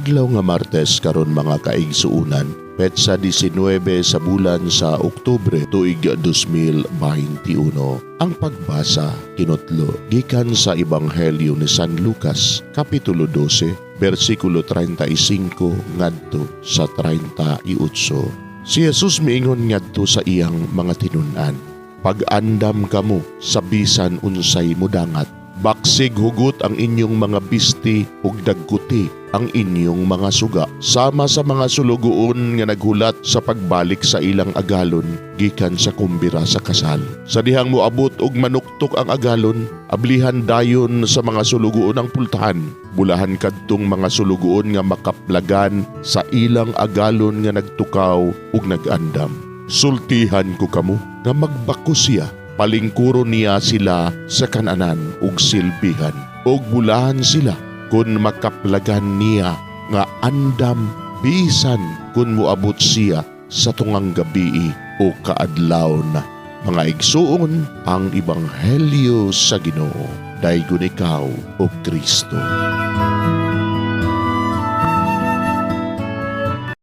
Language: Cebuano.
Adlaw nga Martes karon, mga kaigsuunan, petsa 19 sa bulan sa Oktubre, tuig 2021. Ang pagbasa kinutlo gikan sa Ebanghelyo ni San Lucas, kapitulo 12, bersikulo 35 ngadto sa 38. Si Jesus miingon ngadto sa iyang mga tinun-an, "Pag-andam kamo sa bisan unsay mudangat. Baksig hugot ang inyong mga bisti ug dagkuti ang inyong mga suga. Sama sa mga sulugoon nga naghulat sa pagbalik sa ilang agalon gikan sa kumbira sa kasal. Sa dihang moabot og manuktok ang agalon, ablihan dayon sa mga sulugoon ang pultahan. Bulahan kadtong mga sulugoon nga makaplagan sa ilang agalon nga nagtukaw ug nag-andam. Sultihan ko kamo nga magbako siya, palingkuron niya sila sa kananan ug silbihan. Ug bulahan sila kung makaplagan niya nga andam bisan kung moabot siya sa tungang gabii o kaadlaw na." Mga igsuon, ang Ebanghelyo sa Ginoo. Daygon ikaw, O Kristo.